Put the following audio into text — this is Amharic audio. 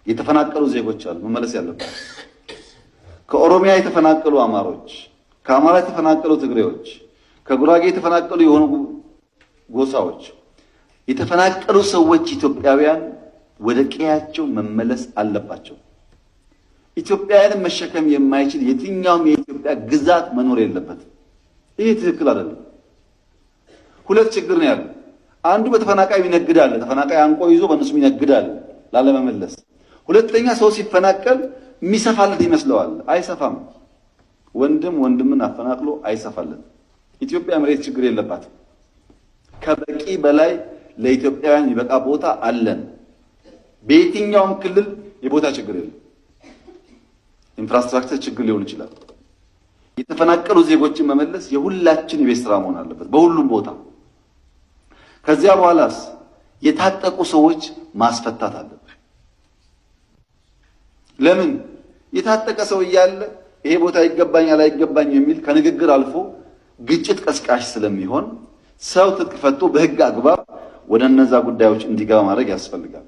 የተፈናቀሉ ዜጎች አሉ መመለስ ያለባቸው። ከኦሮሚያ የተፈናቀሉ አማሮች፣ ከአማራ የተፈናቀሉ ትግሬዎች፣ ከጉራጌ የተፈናቀሉ የሆኑ ጎሳዎች፣ የተፈናቀሉ ሰዎች ኢትዮጵያውያን ወደ ቀያቸው መመለስ አለባቸው። ኢትዮጵያውያንን መሸከም የማይችል የትኛውም የኢትዮጵያ ግዛት መኖር የለበትም። ይህ ትክክል አይደለም። ሁለት ችግር ነው ያለው። አንዱ በተፈናቃይ ይነግዳል፣ ተፈናቃይ አንቆ ይዞ በእነሱም ይነግዳል ላለመመለስ። ሁለተኛ ሰው ሲፈናቀል የሚሰፋለት ይመስለዋል። አይሰፋም። ወንድም ወንድምን አፈናቅሎ አይሰፋለትም። ኢትዮጵያ መሬት ችግር የለባትም። ከበቂ በላይ ለኢትዮጵያውያን የሚበቃ ቦታ አለን። በየትኛውም ክልል የቦታ ችግር የለም። Infrastructure ችግር ሊሆን ይችላል። የተፈናቀሉ ዜጎችን መመለስ የሁላችን የቤት ስራ መሆን አለበት በሁሉም ቦታ። ከዚያ በኋላስ የታጠቁ ሰዎች ማስፈታት አለብን። ለምን የታጠቀ ሰው እያለ ይሄ ቦታ ይገባኛል አይገባኝ የሚል ከንግግር አልፎ ግጭት ቀስቃሽ ስለሚሆን ሰው ትጥቅ ፈቶ በሕግ አግባብ ወደ እነዛ ጉዳዮች እንዲገባ ማድረግ ያስፈልጋል።